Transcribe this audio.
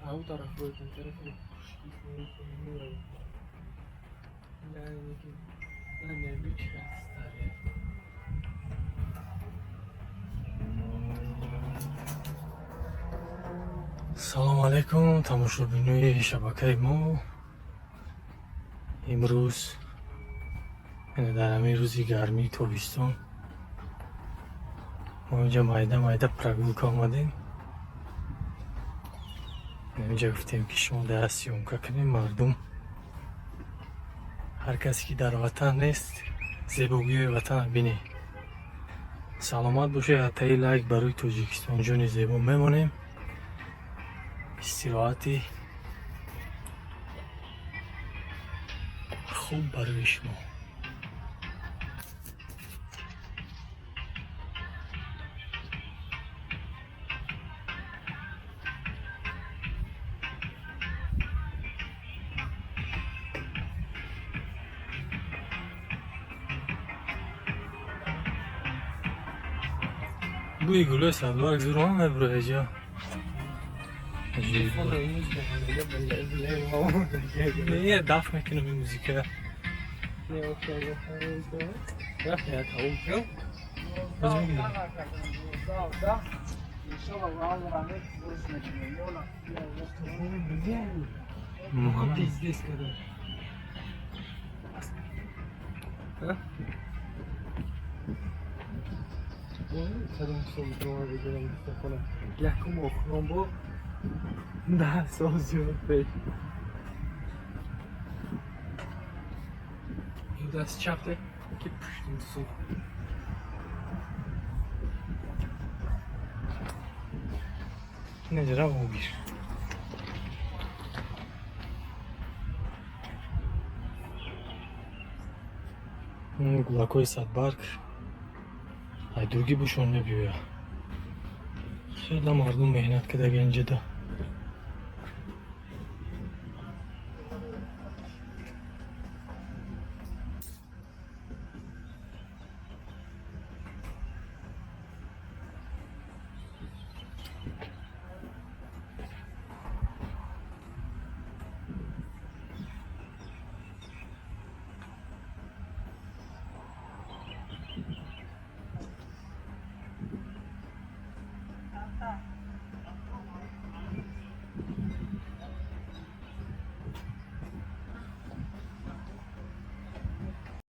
А у тараф бойтон тарафи старе. Салому алайкум, тамошобинои шабакаи мо. Имрӯз, яъне дар ҳамин рӯзи гармии тобистон, мо инҷа майда майда прогулка омадем. Инҷа гуфтем, ки шумо дар съёмка кунем. Мардум, ҳар касе ки дар ватан нест, зебогиҳои ватана бинед. Саломат бошед. Ҳаттаи лайк барои Тоҷикистонҷони зебо мемонем. Истироҳати хуб барои шумо. Бӯи гулои садбарг зурон мебурояҷа. Не, даф мекунам ин музика. Боз мегирам. Пиздец, когда. А? Садом сол ҷома бигирам хона. Якум охирон бо 10 сол зиёд пеш. Ин даст чапте ки пуштим сӯхт. Неҷа равогир. Гулакҳои садбарг ай дургӣ бушон мебиёя. Хеле мардум меҳнат кардаги инҷада.